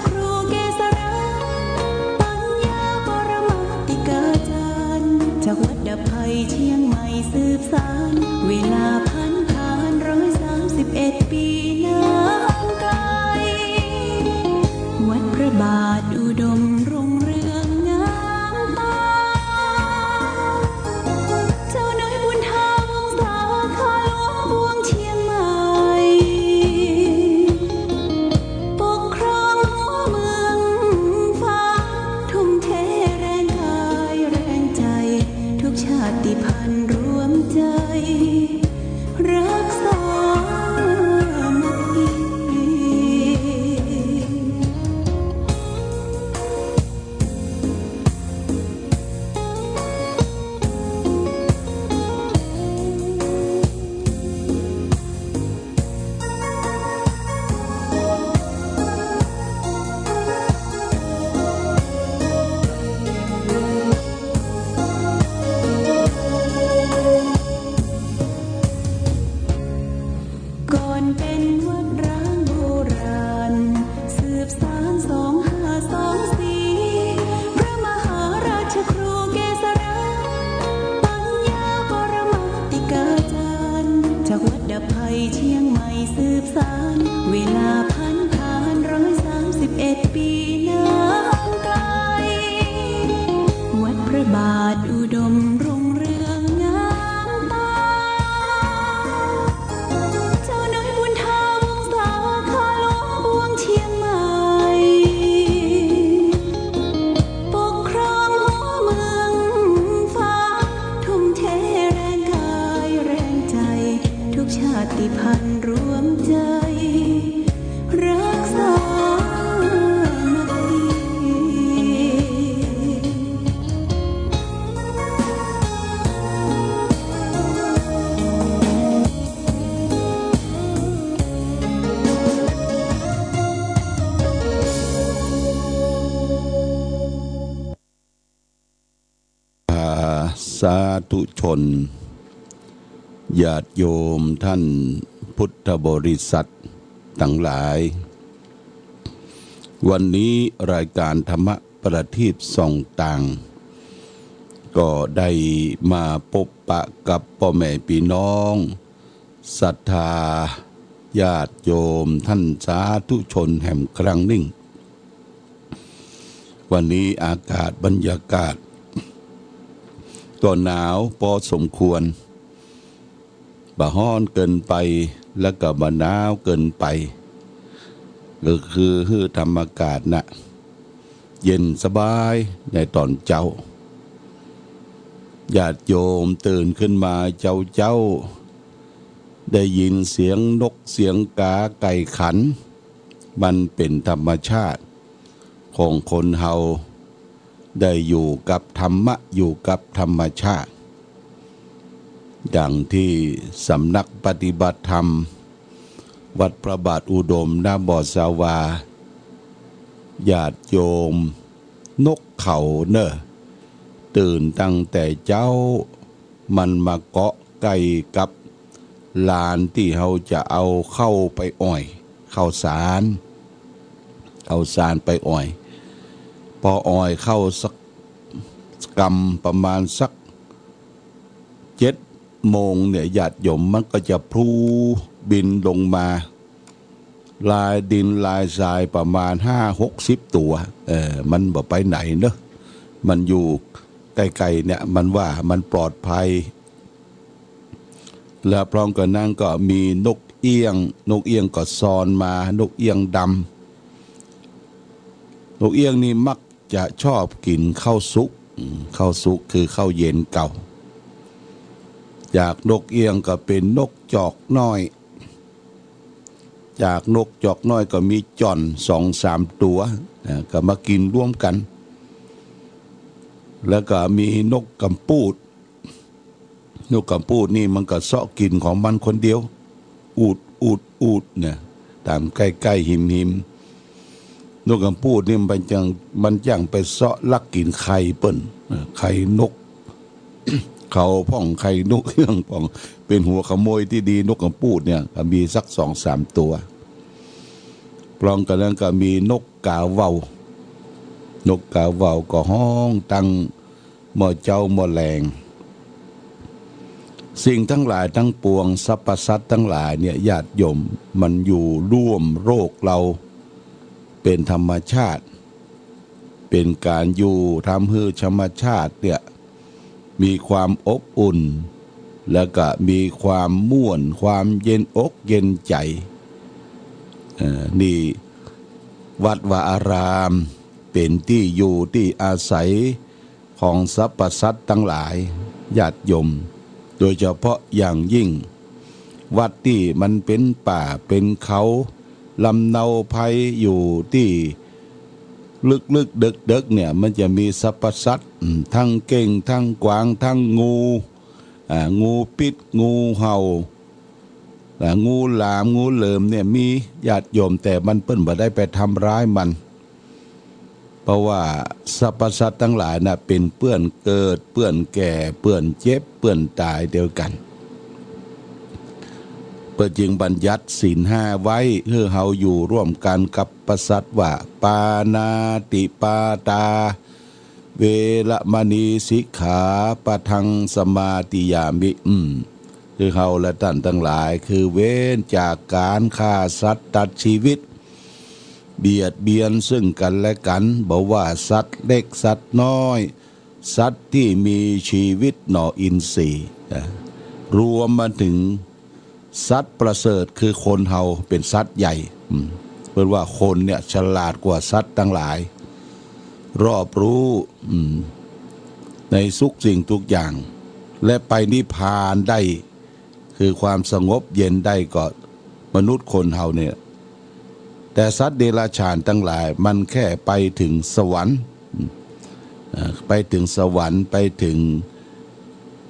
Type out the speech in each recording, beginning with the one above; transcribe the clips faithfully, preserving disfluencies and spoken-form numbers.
ครูเกษรา ปัญญาปรมาติกาจารย์ จากวัดดับภัยเชียงใหม่สืบสาน เวลาผันผ่านร้อยสามสิบเอ็ดปีนานไกล วัดพระบาทอุดมรุ่งเรืองงามตา เจ้าน้อยบุญธาวงศา ข้าหลวงปวงเชียงใหม่ ปกครองหัวเมืองฟ้า ทุ่มเทแรงกายแรงใจ ทุกชาติพันธุ์รวมใจ รักสามัคคี ก่อนเป็นวัดร้างโบราณ สืบสานสองห้าสองสี่ พระมหาราชครูเกษรา ปัญญาปรมาติกาจารย์ จากวัดดับภัยเชียงใหม่สืบสาน เวลาผันผ่านร้อยสามสิบเอ็ดปีนานไกล วัดพระบาทอุดมรุ่งเรืองงามตา เจ้าน้อยบุญธาวงศา ข้าหลวงปวงเชียงใหม่ ปกครองหัวเมืองฟ้า ทุ่มเทแรงกายแรงใจ ทุกชาติพันธุ์รวมใจ รักสามัคคี อ่า สาธุชน ญาติโยมท่านพุทธบริษัทตังหลาย วันนี้รายการธรรมะประทีปส่องตาง ก็ได้มาปบปะกับป้อแม่ปี้น้อง ศรัทธาญาติโยมท่านสาธุชนแหมครั้งนึ่ง วันนี้อากาศบรรยากาศก็หนาวพอสมควร บ่ฮ้อนเกินไป แล้วก็บ่หนาวเกินไป ก็คือหื้อธรรมอากาศน่ะ เย็นสบายในตอนเจ๊า ญาติโยมตื่นขึ้นมาเจ๊าๆ ได้ยินเสียงนกเสียงกาไก่ขัน มันเป๋นธรรมชาติของคนเฮา ได้อยู่กับธรรมะ อยู่กับธรรมชาติ อย่างตี้สำนักปฏิบัติธรรม วัดพระบาทอุดม ณ บ่อสาวา ญาติโยมนกเขาเน่อ ตื่นตั้งแต่เจ๊า มันมาเกาะใก้กับลานตี้เฮาจะเอาข้าวไปอ่อย ข้าวสาร ข้าวสารไปอ่อย ปออ่อยข้าวสักกำ ประมาณสักเจ็ดโมงเนี่ย ญาติโยม มันก็จะพลูบินลงมา ลายดินลายทรายประมาณห้าหกสิบตั๋ว เออ มันบ่ไปไหนเนอะ มันอยู่ใก้ๆ เนี่ย มันว่ามันปลอดภัย แล้วพร้อมกันนั้นก็มีนกเอี้ยง นกเอี้ยงก็ซอนมา นกเอี้ยงดำ นกเอี้ยงนี่มักจะชอบกิ๋นข้าวสุก อืม ข้าวสุกคือข้าวเย็นเก่า จากนกเอี้ยงก็เป๋นนกจอกน้อย จากนกจอกน้อยก็มีจ่อนสองสามตั๋ว อ่า ก็มากิ๋นร่วมกั๋น แล้วก็มีนกก๋ำปูด นกก๋ำปูดนี่มันก็เซาะกิ๋นของมันคนเดียว อูด อูด อูดเนี่ย ต๋ามใก้ๆ หิมๆ นกก๋ำปูดนี่มันจั่ง มันจั่งไปเซาะลักกิ๋นไข่เปิ้น เออ ไข่นก เขาพ่อง ไข่นกเอี้ยงพ่อง เป๋นหัวขโมยตี้ดี นกก๋ำปูดเนี่ย ก็มีสักสองสามตั๋ว พร้อมกันนั้นก็มีนก กาเว้า นกกาเว้าก็ฮ้องตั้งเมื่อเจ๊าเมื่อแลง สิ่งตังหลายตังปวง สรรพสัตว์ตังหลายเนี่ย ญาติโยม มันอยู่ร่วมโลกเฮา เป๋นธรรมชาติ เป๋นก๋านอยู่ทำหื้อธรรมชาติเนี่ย มีความอบอุ่น แล้วก็มีความม่วน ความเย็นอกเย็นใจ๋ เอ่อ นี่วัดวาอาราม เป๋นตี้อยู่ตี้อาศัยของสรรพสัตว์ตังหลาย ญาติโยม โดยเฉพาะอย่างยิ่ง วัดตี้มันเป๋นป่าเป๋นเขา ลำเนาไพร อยู่ตี้ลึกๆ เดิ็กๆ เนี่ย มันจะมีสรรพสัตว์ อืม ทั้งเก้ง ทั้งกวาง ทั้งงู อ่า งูปิ๊ด งูเห่า อ่า งูหลาม งูเหลิมเนี่ยมี ญาติโยม แต่มันเปิ้นบ่ได้ไปทำร้ายมัน เพราะว่าสรรพสัตว์ตังหลายน่ะ เป๋นเปื้อนเกิด เปื้อนแก่ เปื้อนเจ็บ เปื้อนต๋ายเดียวกั๋น เปิ้นจึงบัญญัติศีลห้าไว้ หื้อเฮาอยู่ร่วมกั๋นกับประสัตว์ว่า ปาณาติปาตา เวระมณี สิกขาปะทัง สมาธิยามิ อืม คือเฮาและต้านตังหลาย คือเว้นจากก๋านฆ่าสัตว์ตัดชีวิต เบียดเบียนซึ่งกั๋นและกั๋น บ่ว่าสัตว์เล็กสัตว์น้อย สัตว์ตี้มีชีวิตหน่ออินทรีย์ นะ รวมมาเถิงสัตว์ประเสริฐ คือคนเฮาเป๋นสัตว์ใหญ่ อืม เปิ้นว่าคนเนี่ยฉลาดกว่าสัตว์ตังหลาย รอบรู้ อืม ในทุกสิ่งทุกอย่าง และไปนิพพานได้ คือความสงบเย็นได้ก็มนุษย์คนเฮาเนี่ย แต่สัตว์เดรัจฉานตังหลายมันแค่ไปเถิงสวรรค์ เอ่อ ไปเถิงสวรรค์ ไปเถิง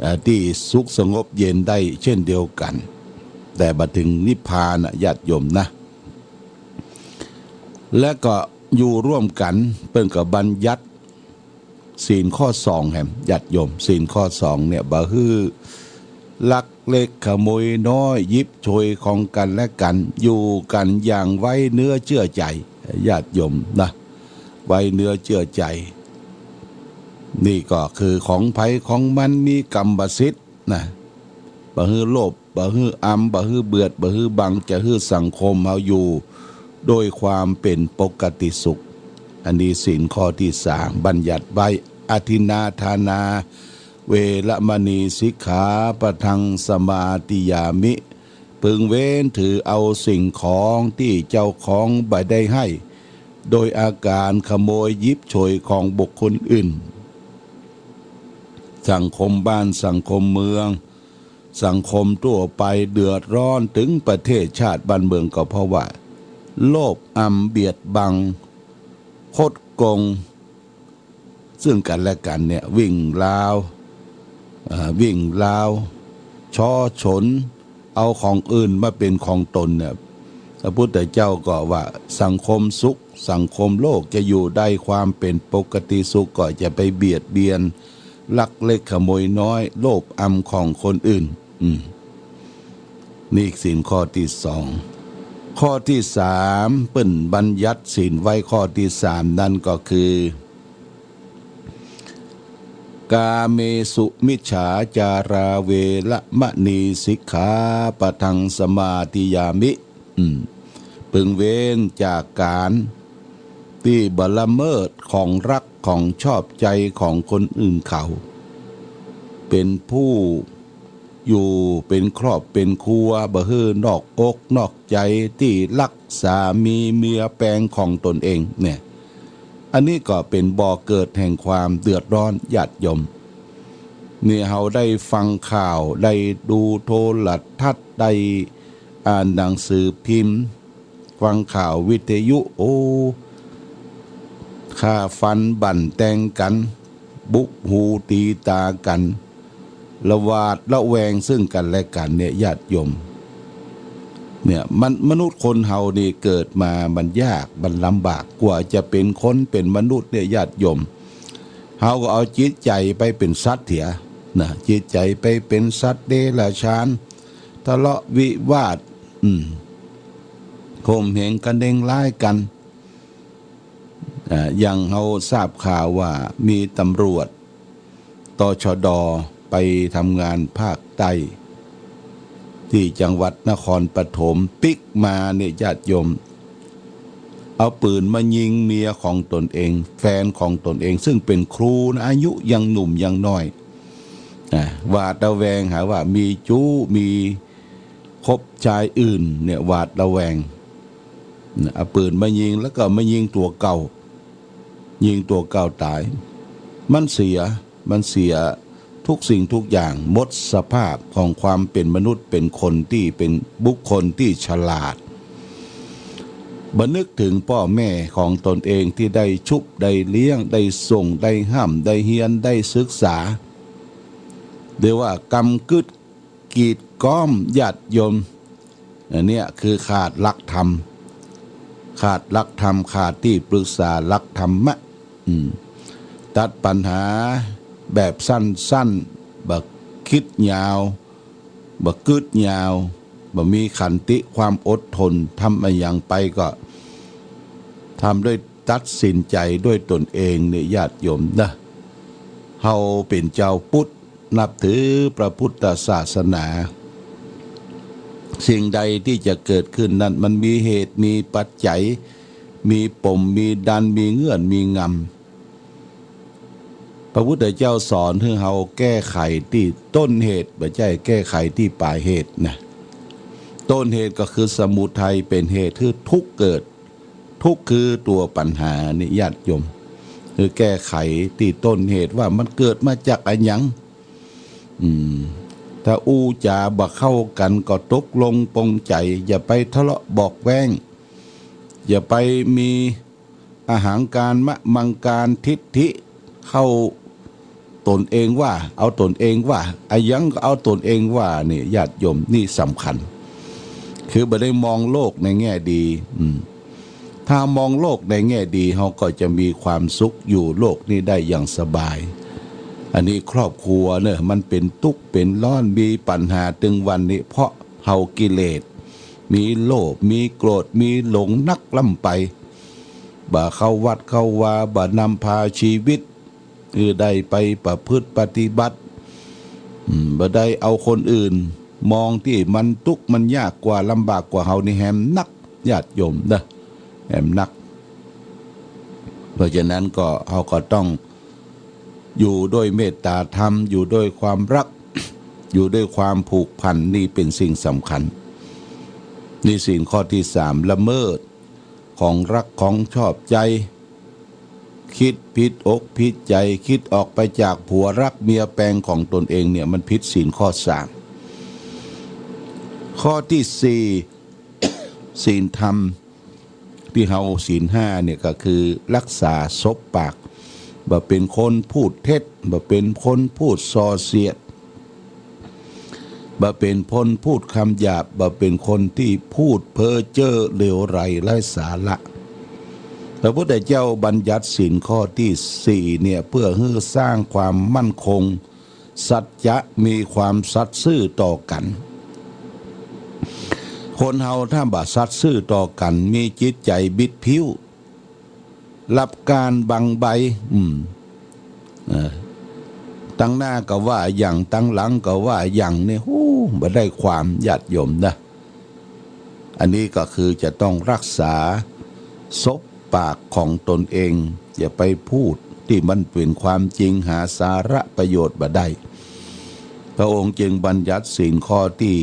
เอ่อ ตี้สุขสงบเย็นได้เช่นเดียวกั๋น แต่บ่เถิงนิพพานน่ะ ญาติโยมนะ และก็อยู่ร่วมกั๋น เปิ้นก็บัญญัติ ศีลข้อสองแหม ญาติโยม ศีลข้อสองเนี่ย บ่หื้อลักเล็กขโมยน้อย หยิบฉวยของกั๋นและกั๋น อยู่กั๋นอย่างไว้เนื้อเชื่อใจ๋ ญาติโยมนะ ไว้เนื้อเชื่อใจ๋ นี่ก็คือของใผของมัน มีกรรมสิทธิ์นะ บ่หื้อโลภ บ่หื้ออำ บ่หื้อเบียด บ่หื้อบัง จะหื้อสังคมเฮาอยู่โดยความเป๋นปกติสุข อันนี้ศีลข้อตี้สามบัญญัติไว้ อทินนาทานา เวระมณี สิกขาปะทัง สมาธิยามิ พึงเว้นถือเอาสิ่งของตี้เจ้าของบ่ได้ให้ โดยอาก๋านขโมยหยิบฉวยของบุคคลอื่น สังคมบ้านสังคมเมือง สังคมทั่วไปเดือดร้อนเถิงประเทศชาติบ้านเมืองก็เพราะว่า โลภอำเบียดบัง คดโกง ซึ่งกั๋นและกั๋นเนี่ย วิ่งราว เอ่อ วิ่งราว ฉ้อฉล เอาของอื่นมาเป๋นของตนเนี่ย พระพุทธเจ้าก็ว่าสังคมสุข สังคมโลกจะอยู่ได้ความเป๋นปกติสุข ก็จะไปเบียดเบียน ลักเล็กขโมยน้อย โลภอำของคนอื่น อืม นี่ศีลข้อตี้สอง ข้อตี้สาม เปิ้นบัญญัติศีลไว้ข้อตี้สามนั้นก็คือ กาเมสุมิจฉาจารา เวระมณี สิกขาปะทัง สมาธิยามิ อืม พึงเว้นจากก๋านตี้บ่ละเมิดของฮักของชอบใจ๋ของคนอื่นเขา เป๋นผู้อยู่เป๋นครอบเป๋นครัว บ่หื้อนอกอกนอกใจ๋ตี้ฮักสามีเมียแปงของตนเองเนี่ย อันนี้ก็เป๋นบ่อเกิดแห่งความเดือดร้อน ญาติโยม นี่เฮาได้ฟังข่าว ได้ดูโทรทัศน์ ได้อ่านหนังสือพิมพ์ ฟังข่าววิทยุ โอ้ ฆ่าฟันบั่นแตงกั๋น บุกหูตี๋ต๋ากั๋น ระหวาดระแวงซึ่งกั๋นและกั๋นเนี่ย ญาติโยม เนี่ย มัน มนุษย์คนเฮานี่เกิดมามันยาก มันลำบาก กว่าจะเป๋นคนเป๋นมนุษย์เนี่ย ญาติโยม เฮาก็เอาจิตใจ๋ไปเป๋นสัตว์เหียนะ จิตใจ๋ไปเป๋นสัตว์เดรัจฉาน ทะเลาะวิวาท อืม ข่มเหงคะเน็งร้ายกั๋น อ่า อย่างเฮาทราบข่าวว่ามีตำรวจ ตชด ไปทำงานภาคใต้ ตี้จังหวัดนครปฐม ปิ๊กมาเนี่ยญาติโยม เอาปืนมายิงเมียของตนเอง แฟนของตนเอง ซึ่งเป๋นครูนะ อายุยังหนุ่มยังน้อย อ่า หวาดระแวงหาว่ามีจู๊ มีคบชายอื่นเนี่ย หวาดระแวง นะ เอาปืนมายิง แล้วก็มายิงตั๋วเก่า ยิงตั๋วเก่าต๋าย มันเสีย มันเสียทุกสิ่งทุกอย่าง หมดสภาพของความเป๋นมนุษย์ เป๋นคนตี้ เป๋นบุคคลตี้ฉลาด บ่นึกเถิงป้อแม่ของตนเองตี้ได้ชุบ ได้เลี้ยง ได้ส่ง ได้ฮ่ำ ได้เฮียน ได้ศึกษา เรียกว่ากำกึ๊ด กีดก๊อมญาติโยม อันเนี้ยคือขาดหลักธรรม ขาดหลักธรรม ขาดตี้ปรึกษาหลักธรรมะ อืม ตัดปัญหาแบบสั้นๆ บ่กึ๊ดยาว บ่กึ๊ดยาว บ่มีขันติความอดทน ทำอะหยังไปก็ทำด้วย ตัดสินใจ๋ด้วยตนเองเนี่ยญาติโยมนะ เฮาเป๋นจาวพุทธ นับถือพระพุทธศาสนา สิ่งใดตี้จะเกิดขึ้นนั้น มันมีเหตุ มีปัจจัย มีปม มีดัน มีเงื่อน มีงำ พระพุทธเจ้าสอนหื้อเฮาแก้ไขตี้ต้นเหตุ บ่ใจ้แก้ไขตี้ป๋ายเหตุนะ ต้นเหตุก็คือสมุทัยเป๋นเหตุหื้อทุกข์เกิด ทุกข์คือตั๋วปัญหานี่ญาติโยม คือแก้ไขตี้ต้นเหตุว่ามันเกิดมาจากอะหยัง อืม ถ้าอู้จ๋าบ่เข้ากั๋นก็ตกลงปลงใจ๋ อย่าไปทะเลาะเบาะแว้ง อย่าไปมีอหังการ มะมังการ ทิฐิ เข้า ตนเองว่า เอาตนเองว่า อะหยังก็เอาตนเองว่า นี่ญาติโยม นี่สำคัญ คือบ่ได้มองโลกในแง่ดี อืม ถ้ามองโลกในแง่ดี เฮาก็จะมีความสุขอยู่โลกนี้ได้อย่างสบาย อันนี้ครอบครัวเน่อ มันเป๋นตุ๊กข์เป๋นร้อน มีปัญหาตึงวันนี้ เพราะเฮากิเลส มีโลภ มีโกรธ มีหลงนักล้ำไป บ่เข้าวัดเข้าวา บ่นำพาชีวิต คือได้ไปประพฤติปฏิบัติ อืม บ่ได้เอาคนอื่น มองตี้มันตุ๊กข์มันยากกว่า ลำบากกว่าเฮานี่แหมนัก ญาติโยมนะ แหมนัก เพราะฉะนั้นก็ เฮาก็ต้องอยู่ด้วยเมตตาธรรม อยู่ด้วยความรัก อยู่ด้วยความผูกพัน นี่เป๋นสิ่งสำคัญ นี่ศีลข้อตี้สาม ละเมิดของรักของชอบใจ๋ คิดผิดอกผิดใจ๋ คิดออกไปจากผัวรักเมียแปงของตนเองเนี่ย มันผิดศีลข้อสาม ข้อตี้สี่ ศีลธรรมตี้เฮา ศีลห้าเนี่ยก็คือรักษาสบปาก บ่เป๋นคนพูดเท็จ บ่เป๋นคนพูดส่อเสียด บ่เป๋นคนพูดกำหยาบ บ่เป๋นคนตี้พูดเพ้อเจ้อเลวไหลไร้สาระ พระพุทธเจ้าบัญญัติศีลข้อตี้สี่เนี่ย เพื่อหื้อสร้างความมั่นคง สัจจะ มีความสัตย์ซื่อต่อกั๋น คนเฮาถ้าบ่สัตย์ซื่อต่อกั๋น มีจิตใจ๋บิดผิ้ว ลับก้านบังใบ อืม เออ ตังหน้าก็ว่าอะหยัง ตังหลังก็ว่าอะหยังเนี่ย ฮู้ บ่ได้ความ ญาติโยมนะ อันนี้ก็คือจะต้องรักษาสบปากของตนเอง อย่าไปพูดตี้มันเป๋นความจริง หาสาระประโยชน์บ่ได้ พระองค์จึงบัญญัติศีลข้อตี้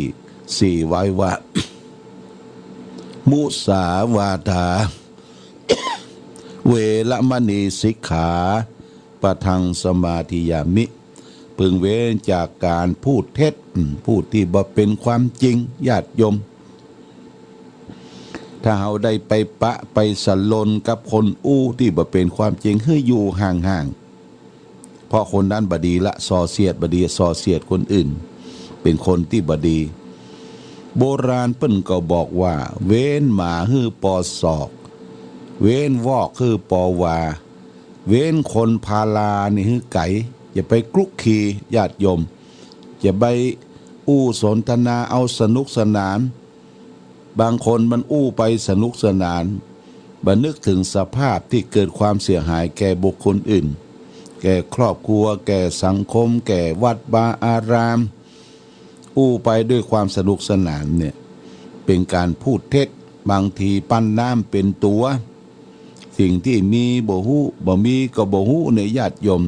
สี่ไว้ว่า มุสาวาทา เวระมณีสิกขา ปะทังสมาธิยามิ พึงเว้นจากการพูดเท็จ อืม พูดตี้บ่เป๋นความจริง ญาติโยม ถ้าเฮาได้ไปปะไปสะหลนกับคนอู้ตี้บ่เป๋นความจริง หื้ออยู่ห่างๆ เพราะคนนั้นบ่ดีละ ส่อเสียดบ่ดี ส่อเสียดคนอื่น เป๋นคนตี้บ่ดี โบราณเปิ้นก็บอกว่า เว้นหมาหื้อปอศอก เว้นวอกหื้อปอวา เว้นคนพาลานี่หื้อไก๋ อย่าไปคลุกคลี ญาติโยม อย่าไปอู้สนทนาเอาสนุกสนาน บางคนมันอู้ไปสนุกสนาน บ่นึกเถิงสภาพตี้เกิดความเสียหายแก่บุคคลอื่น แก่ครอบครัว แก่สังคม แก่วัดวาอาราม อู้ไปด้วยความสนุกสนานเนี่ย เป๋นก๋านพูดเท็จ บางทีปั้นน้ำเป๋นตั๋ว สิ่งตี้มีบ่ฮู้ บ่มีก็บ่ฮู้เนี่ยญาติโยม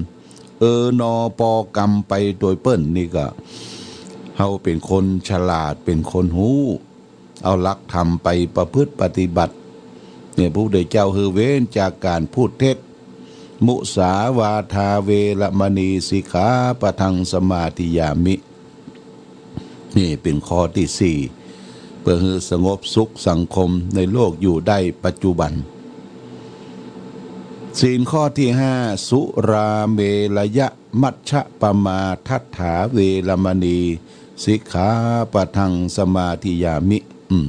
เออนอปอกำไปโดยเปิ้นนี่ก็ เฮาเป๋นคนฉลาด เป๋นคนฮู้ เอาหลักธรรมไปประพฤติปฏิบัติ เนี่ย พระพุทธเจ้าหื้อเว้นจากก๋านพูดเท็จ มุสาวาทาเวระมณี สิกขาปะทังสมาธิยามิ นี่เป๋นข้อตี้สี่ เปื้อหื้อสงบสุขสังคมในโลกอยู่ได้ปัจจุบัน ศีลข้อตี้ห้า สุราเมรยมัชฌปมาทัฏฐาเวระมณี สิกขาปะทังสมาธิยามิ อืม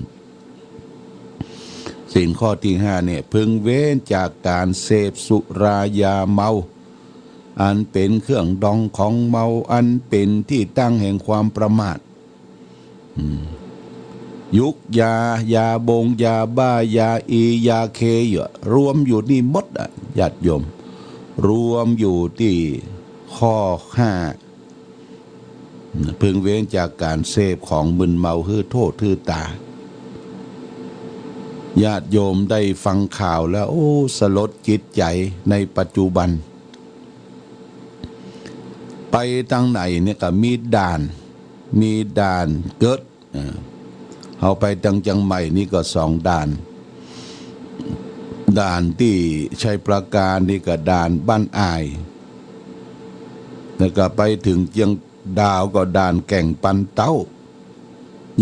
ศีลข้อตี้ห้าเนี่ย พึงเว้นจากก๋านเสพสุรายาเมา อันเป๋นเครื่องดองของเมา อันเป๋นตี้ตั้งแห่งความประมาท อืม ยุกยา ยาบง ยาบ้า ยาอี ยาเค อยู่ รวมอยู่นี่หมดอะ ญาติโยม รวมอยู่ตี้ข้อห้า พึงเว้นจากก๋านเสพของมึนเมาหื้อโต้ษหื้อต๋า ญาติโยมได้ฟังข่าวแล้ว โอ้ สลดจิตใจ๋ในปัจจุบัน ไปตางไหนเนี่ยก็มีด่าน มีด่านเกิด เออ เฮาไปตางเจียงใหม่นี่ก็สองด่าน ด่านตี้ชัยปราการนี่ก็ด่านบ้านอ่าย แล้วก็ไปเถิงเจียงดาวก็ด่านแก่งปันเต๊า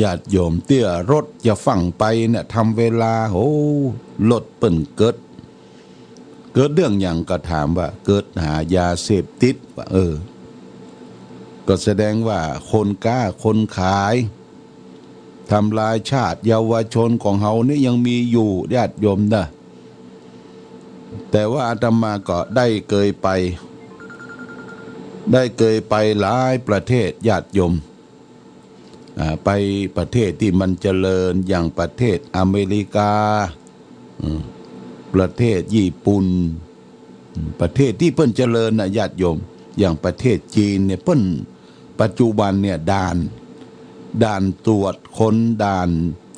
ญาติโยม เตื้อรถจะฟั่งไปเนี่ย ทำเวลา โห รถเปิ้นเกิด เกิดเรื่องหยังก็ถามว่า เกิดหายาเสพติด ว่า เออ ก็แสดงว่าคนก๊าคนขาย ทำลายชาติเยาวชนของเฮานี่ยังมีอยู่ ญาติโยมนะ แต่ว่าอาตมาก็ได้เกยไป ได้เกยไปหลายประเทศ ญาติโยม อ่า ไปประเทศตี้มันเจริญ อย่างประเทศอเมริกา อืม ประเทศญี่ปุ่น อืม ประเทศตี้เปิ้นเจริญนะ ญาติโยม อย่างประเทศจีนเนี่ย เปิ้น ปัจจุบันเนี่ย ด่าน ด่านตรวจคน ด่าน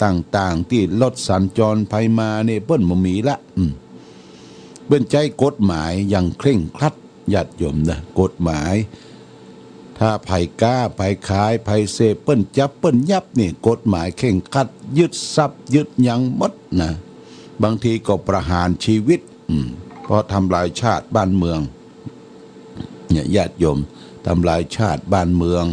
ต่างๆ ตี้รถสัญจรไปมาเนี่ย เปิ้นบ่มีละ อืม เปิ้นใจ๊กฎหมายอย่างเคร่งครัด ญาติโยมนะ กฎหมาย ถ้าใผก๊า ใผขาย ใผเสพ เปิ้นจับ เปิ้นยับนี่ กฎหมายเคร่งครัด ยึดทรัพย์ ยึดหยังหมดนะ บางทีก็ประหารชีวิต อืม เพราะทำลายชาติบ้านเมือง เนี่ย ญาติโยม ทำลายชาติบ้านเมือง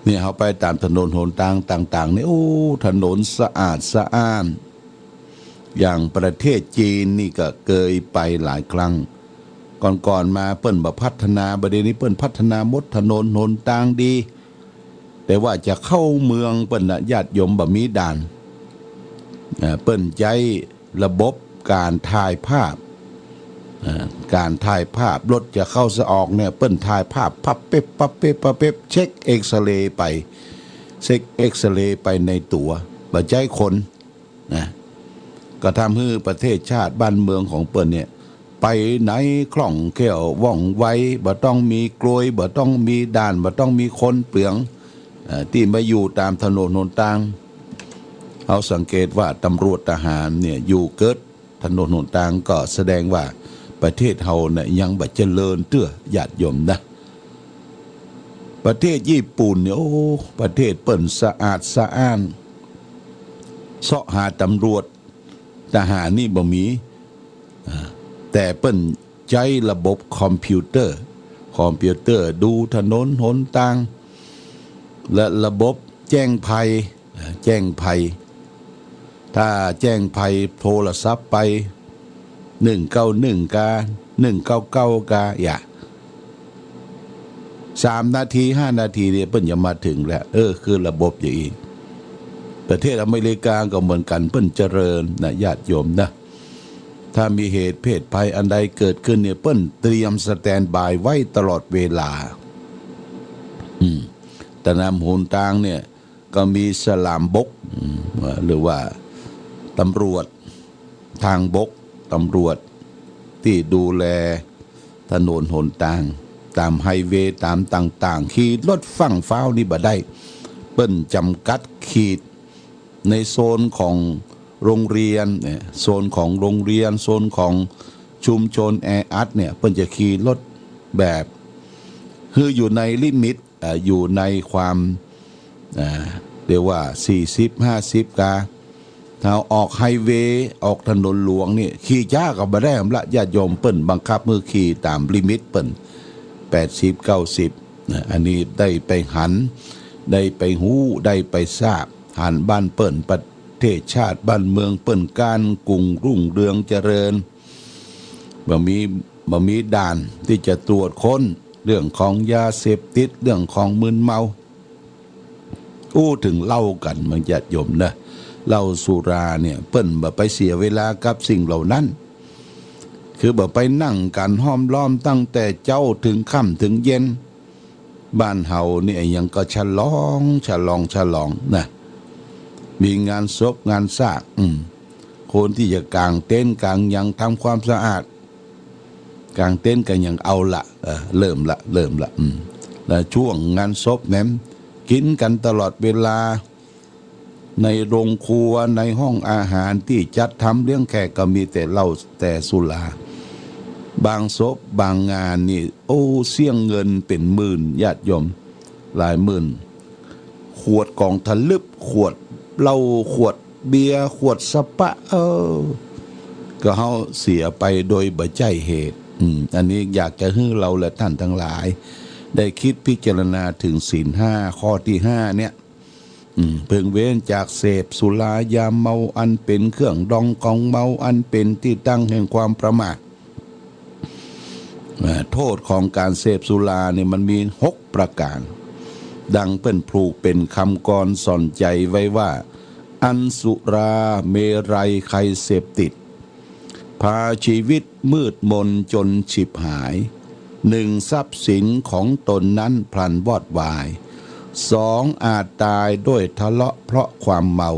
เนี่ย เฮาไปต๋ามถนนหนตางต่างๆ นี่ โอ้ ถนนสะอาดสะอ้าน อย่างประเทศจีนนี่ก็เกยไปหลายครั้ง ก่อนๆ มาเปิ้นบ่พัฒนา บ่าเดี่ยวนี้เปิ้นพัฒนาหมด ถนนหนตางดี แต่ว่าจะเข้าเมืองเปิ้นนะ ญาติโยม บ่มีด่าน อ่า เปิ้นใจ๊ระบบก๋านถ่ายภาพ อ่า ก๋านถ่ายภาพ รถจะเข้าจะออกเนี่ย เปิ้นถ่ายภาพ ปั๊บเป๊บ ปั๊บเป๊บ ปั๊บเป๊บ เช็คเอ็กซเรย์ไป เช็คเอ็กซเรย์ไปในตั๋ว บ่ใจ๊คน นะ ก็ทำหื้อประเทศชาติบ้านเมืองของเปิ้นเนี่ย ไปไหนคล่องแคล่วว่องไว บ่ต้องมีกลวย บ่ต้องมีด่าน บ่ต้องมีคนเปือง เอ่อ ตี้มาอยู่ต๋ามถนนหนตาง เฮาสังเกตว่าตำรวจทหารเนี่ย อยู่เกิดถนนหนตาง ก็แสดงว่าประเทศเฮาเนี่ยยังบ่เจริญเตื้อ ญาติโยมนะ ประเทศญี่ปุ่นเนี่ย โอ้ ประเทศเปิ้นสะอาดสะอ้าน เซาะหาตำรวจทหารนี่บ่มี อ่า แต่เปิ้นใจ๊ระบบคอมพิวเตอร์ คอมพิวเตอร์ดูถนนหนตาง และระบบแจ้งภัย อ่า แจ้งภัย ถ้าแจ้งภัยโทรศัพท์ไป หนึ่งเก้าหนึ่ง กา หนึ่งเก้าเก้า กา อย่า สามนาที ห้านาทีเนี่ย เปิ้นจะมาเถิงแล้ว เออ คือระบบอย่างอี้ ประเทศอเมริกาก็เหมือนกั๋น เปิ้นเจริญนะ ญาติโยมนะ ถ้ามีเหตุเพศภัยอันใดเกิดขึ้นเนี่ย เปิ้นเตรียมสแตนด์บายไว้ตลอดเวลา อืม ต๋ามถนนหนตางเนี่ย ก็มีสลามบก อืม หรือว่าตำรวจ ทางบก ตำรวจตี้ดูแลถนนหนตาง ต๋ามไฮเวย์ ต๋ามต่างๆ ขี่รถฟั่งฟ้าวนี่บ่ได้ เปิ้นจ๋ำกัดขีด ในโซนของโรงเรียนเนี่ย โซนของโรงเรียน โซนของชุมชนแออัดเนี่ย เปิ้นจะขี่รถแบบ คืออยู่ในลิมิต เอ่อ อยู่ในความ เอ่อ เรียกว่า สี่สิบ ห้าสิบ กา ถ้าออกไฮเวย์ ออกถนนหลวงนี่ ขี่จ๊าก็บ่ได้ละ ญาติโยม เปิ้นบังคับหื้อขี่ต๋ามลิมิตเปิ้น แปดสิบ เก้าสิบ นะ อันนี้ได้ไปหัน ได้ไปฮู้ ได้ไปทราบ หันบ้านเปิ้น ประเทศชาติบ้านเมืองเปิ้น ก๋านกุ่งรุ่งเรืองเจริญ บ่มี บ่มีด่านตี้จะตรวจค้นเรื่องของยาเสพติด เรื่องของมึนเมา อู้เถิงเหล้ากั๋น บางญาติโยมนะ เหล้าสุราเนี่ย เปิ้นบ่ไปเสียเวลากับสิ่งเหล่านั้น คือบ่ไปนั่งกั๋นห้อมล้อมตั้งแต่เจ๊าเถิงค่ำเถิงเย็น บ้านเฮานี่หยังก็ฉลอง ฉลอง ฉลองนะ มีงานศพงานซาก อืม คนตี้จะก๋างเต็นท์ก๋างหยัง ทำความสะอาด ก๋างเต็นท์ก๋างหยัง เอาละ เออ เริ่มละ เริ่มละ อืม แล้วช่วงงานศพแหม กิ๋นกั๋นตลอดเวลา ในโรงครัว ในห้องอาหารตี้จัดทำเลี้ยงแขกก็มีแต่เหล้าแต่สุรา บางศพบางงานนี่ โอ้ เสี้ยงเงินเป๋นหมื่น ญาติโยม หลายหมื่น ขวดก๋องทะลึบ ขวดเหล้า ขวดเบียร์ ขวดสปะ เออ ก็เฮาเสียไปโดยบ่ใจ้เหตุ อืม อันนี้อยากจะหื้อเราและท่านทั้งหลาย ได้กึ๊ดพิจารณาเถิงศีลห้า ข้อตี้ห้าเนี่ย อืม เพิ่งเว้นจากเสพสุรายาเมา อันเป๋นเครื่องดองของเมา อันเป๋นตี้ตั้งแห่งความประมาท อ่า โต้ษของก๋านเสพสุรานี่มันมีหกประก๋าน ดังเปิ้นผูกเป๋นกำกลอนสอนใจ๋ไว้ว่า อันสุราเมรัยใครเสพติด พาชีวิตมืดมนจนฉิบหาย หนึ่ง ทรัพย์สินของตนนั้นพลันวอดวาย สอง อาจต๋ายด้วยทะเลาะเพราะความเมา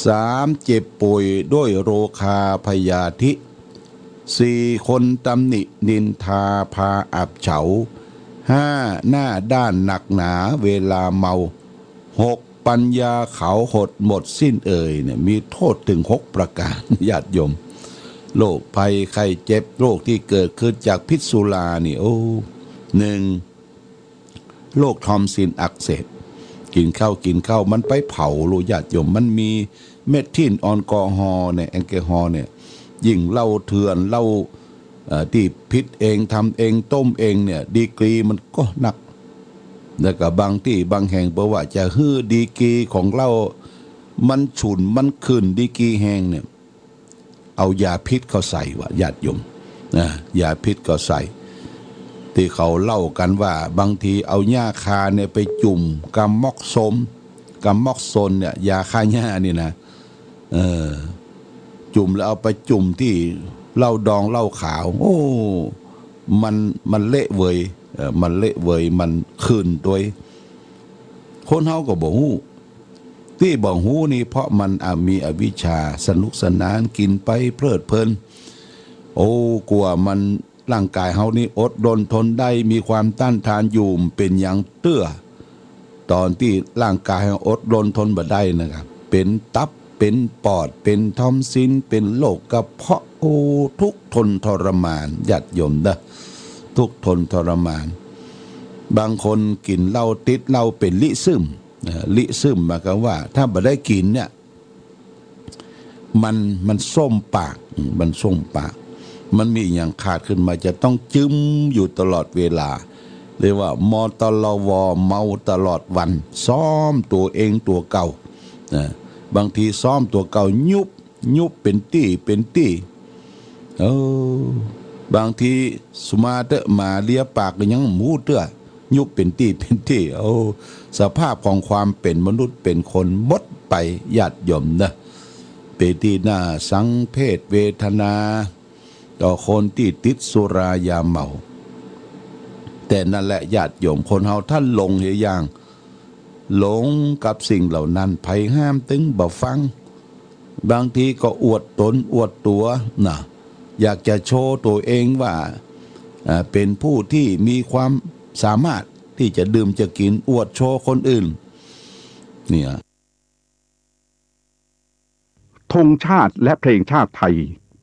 สาม เจ็บป่วยด้วยโรคาพยาธิ สี่ คนตำหนินินทาพาอับเฉา ห้า หน้าด้านหนักหนาเวลาเมา หก ปัญญาเขาหดหมดสิ้นเอ่ยเนี่ย มีโต้ษเถิงหกประก๋าน ญาติโยม โรคภัยไข้เจ็บ โรคตี้เกิดขึ้นจากพิษสุรานี่ โอ้ หนึ่ง โรคทอมซิลอักเสบ กิ๋นข้าว กิ๋นข้าว มันไปเผา ลูกญาติโยม มันมีเมทิลแอลกอฮอล์เนี่ย แอลกอฮอล์เนี่ย ยิ่งเหล้าเถื่อน เหล้า เอ่อ ตี้ผิดเอง ทำเอง ต้มเองเนี่ย ดีกรีมันก็นัก แล้วก็บางตี้บางแห่ง บ่ว่าจะหื้อดีกรีของเหล้า มันฉุน มันขึ้นดีกรีแฮงเนี่ย เอายาพิษเข้าใส่วะ ญาติโยม นะ ยาพิษเข้าใส่ ตี้เขาเล่ากั๋นว่า บางทีเอาหญ้าคาเนี่ยไปจุ่มกาม็อกโซน กาม็อกโซนเนี่ย ยาฆ่าหญ้านี่นะ เออ จุ่มแล้วเอาไปจุ่มตี้เหล้าดองเหล้าขาว โอ้ มัน มันเละเวย เอ่อ มันเละเวย มันขึ้นตวย คนเฮาก็บ่ฮู้ ตี้บ่ฮู้นี่เพราะมัน อ่ะ มีอวิชชา สนุกสนาน กิ๋นไปเพลิดเพลิน โอ้ กว่ามัน ร่างก๋ายเฮานี่อดรนทนได้ มีความต้านทานอยู่ เป๋นหยังเตื้อ ต๋อนตี้ร่างก๋ายเฮาอดรนทนบ่ได้นะครับ เป๋นตับ เป๋นปอด เป๋นทอมซิล เป๋นโรคกระเพาะ โอ้ ทุกข์ทนทรมาน ญาติโยมเด้อ ทุกข์ทนทรมาน บางคนกิ๋นเหล้า ติดเหล้า เป๋นลิซึม เอ่อ ลิซึมหมายความว่า ถ้าบ่ได้กิ๋นเนี่ย มัน มันส้มปาก อืม มันส้มปาก มันมีหยังขาดขึ้นมา จะต้องจึ้มอยู่ตลอดเวลา เรียกว่า มตลว เมาตลอดวัน ซ้อมตั๋วเองตั๋วเก่า นะ บางทีซ้อมตั๋วเก่า ยุบ ยุบเป๋นตี้เป๋นตี้ เออ บางทีสุมาเต๊อะ หมาเลียปากก็ยังบ่ฮู้เตื้อ ยุบเป๋นตี้เป๋นตี้ โอ้ สภาพของความเป๋นมนุษย์เป๋นคนหมดไป ญาติโยมเนาะ เป๋นตี้น่าสังเวชเวทนา ต่อคนตี้ติดสุรายาเมา แต่นั่นแหละญาติโยม คนเฮาถ้าหลงเหียอย่าง หลงกับสิ่งเหล่านั้น ใผห้ามตึงบ่ฟัง บางทีก็อวดต๋นอวดตั๋วนะ อยากจะโชว์ตั๋วเองว่า เอ่อ เป๋นผู้ตี้มีความสามารถตี้จะดื่มจะกิ๋น อวดโชว์คนอื่น เนี่ย ธงชาติและเพลงชาติไทย